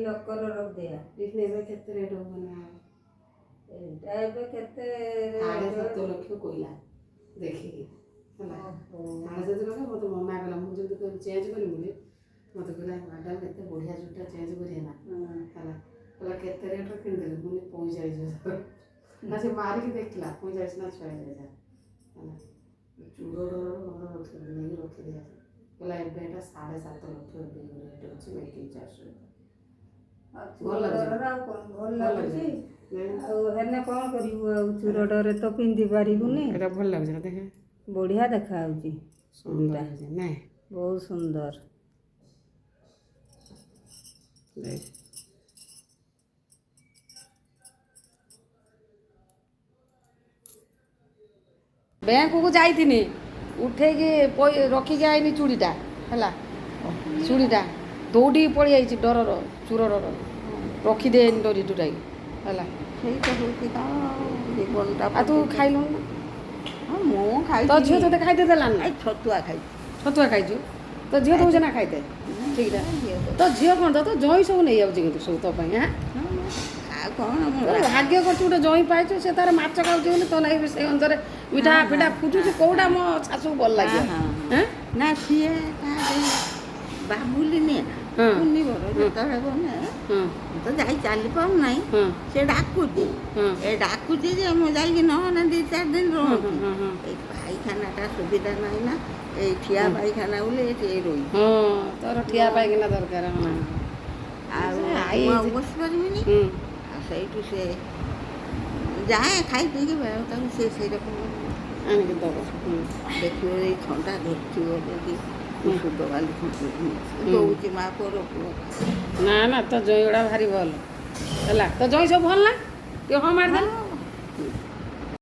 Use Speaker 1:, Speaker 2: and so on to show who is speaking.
Speaker 1: Locker ରଖିଦେବା।
Speaker 2: ଏଇଠି ଏବେ କେତେ ରେଟ୍ ହବ ନା?
Speaker 1: ଏଇଟା ଏବେ କେତେ?
Speaker 2: 7.5 ଲକ୍ଷ କହିଲା ଦେଖିକି, ହେଲା।
Speaker 1: ଓହୋ।
Speaker 2: 7.5 ଲକ୍ଷ। ମୋତେ ମନା କଲା। ମୁଁ ଯେମିତି କହିଲି ଚେଞ୍ଜ କରିବି ବୋଲି, ମୋତେ କହିଲା, "ମ୍ୟାଡ଼ାମ୍, ଏତେ ବଢ଼ିଆ ଚୁଡ଼ିଟା ଚେଞ୍ଜ କରିବେ ନା?" ହେଲା, କହିଲା, "କେତେ ରେଟ୍ର କିଣିଦେଲେ?" ମୁଁ କହିଲି, "45,000।" ନା, ସେ ମାରିକି ଦେଖିଲା, 45 ନା 46 ହଜାର। ହେଲା, ଚୁର ଡର ଘର ରଖି ନେଇକି ରଖିଦେଲା। କହିଲା, ଏବେ ଏଇଟା 7.5 ଲକ୍ଷ ଏବେ ରେଟ୍ ଅଛି ମେକିଂ ଚାର୍ଜ ସହିତ।
Speaker 1: ଚୁର ଡରରେ ଆଉ କ'ଣ ଭଲ ଲାଗୁଛି?
Speaker 2: ନାଇଁ।
Speaker 1: ଆଉ ହେଲେ କ'ଣ କରିବୁ ଆଉ? ଚୁର ଡରରେ ତ ପିନ୍ଧି ପାରିବୁନି।
Speaker 2: ଏଇଟା ଭଲ ଲାଗୁଛି ନା ଦେଖେ?
Speaker 1: ବଢ଼ିଆ ଦେଖାଯାଉଛି।
Speaker 2: ସୁନ୍ଦର ହେଇଛି ନାଇଁ?
Speaker 1: ବହୁତ ସୁନ୍ଦର।
Speaker 2: ଦେଖ। ବ୍ୟାଙ୍କକୁ ଯାଇଥିନି, ଉଠେଇକି ରଖିକି ଆଇନି ଚୁଡ଼ିଟା। ହେଲା, ଚୁଡ଼ିଟା ଦୌଡ଼ିକି ପଳେଇ ଯାଇଛି ଡରର, ଚୁର ଡର। ରଖିଦେନି ଡରି ଡୁରାକି, ହେଲା।
Speaker 3: ସେଇ ତ ହେଉଛି ତ ଜୀବନଟା।
Speaker 2: ଆଉ ତୁ ଖାଇଲୁଣି ନା?
Speaker 3: ହଁ, ମୁଁ ଖାଇଛି।
Speaker 2: ତୋ ଝିଅ ତୋତେ ଖାଇତେ ଦେଲାନି ନା?
Speaker 3: ଏଇ ଛତୁଆ ଖାଇଛି।
Speaker 2: ଛତୁଆ ଖାଇଛୁ। ତୋ ଝିଅ ଦଉଛି ନା ଖାଇତେ ଠିକଟା? ତୋ ଝିଅ କ'ଣ ତ ତୋ ଜଇଁ ସବୁ ନେଇଯାଉଛି କିନ୍ତୁ ସବୁ ତୋ ପାଇଁ ଆଁ।
Speaker 3: ଆଉ କ'ଣ ମୁଁ?
Speaker 2: ତୋର ଭାଗ୍ୟ କରିଛୁ, ଗୋଟେ ଜଇଁ ପାଇଛୁ। ସେ ତାର ମାଛ ଖାଉଛି ବୋଲି ତୋ ଲାଗି ସେଇ ଅନୁସାରେ ମିଠା ଫିଠା ଖୋଜୁଛୁ, କୋଉଟା ମୋ ଶାଶୁକୁ ଭଲ ଲାଗିବ। ଆଁ?
Speaker 3: ନା, ସିଏ ତା ବାବୁଲି ନିଏ ନା। କୁନି ବର ଯେତେବେଳେ ଗଲେ, ମୁଁ ତ ଯାଇ ଚାଲି ପାରୁନାହିଁ। ସେ ଡାକୁଛି। ଏ ଡାକୁଛି ଯେ ମୁଁ ଯାଇକି ନହେଲେ 2-4 ଦିନ ରୁହନ୍ତି।
Speaker 2: ହଁ ହଁ
Speaker 3: ଏଇ ପାଇଖାନାଟା ସୁବିଧା ନାହିଁ ନା, ଏଇ ଠିଆ ପାଇଖାନା ବୋଲି ଏଇଠି ଏଇ ରହିଛି।
Speaker 2: ହଁ, ତୋର ଠିଆ ପାଇଖାନା ଦରକାର, ହଁ।
Speaker 3: ଆଉ
Speaker 2: I
Speaker 3: ମୁଁ ଆଉ ବସିପାରିବିନି। ଆଉ ସେଇଠୁ ସେ ଯାଏ ଖାଇ ପିଇକି ବେଳେ ତାକୁ ସେ ସେଇରକମ
Speaker 2: ଆଣିକି ଦବ।
Speaker 3: ଦେଖିବ, ଏଇ ଥଣ୍ଡା ଧରିଥିବ ଯଦି ଔଷଧ ବାଲି ଦଉଛି ମା ପୁଅର ପୁଅ।
Speaker 2: ନା ନା, ତୋ ଜଇଁ ଗୁଡ଼ା ଭାରି ଭଲ। ହେଲା, ତୋ ଜଇଁ ସବୁ ଭଲ ନା? ଟିକେ ହଁ ମାରିଦେଲେ।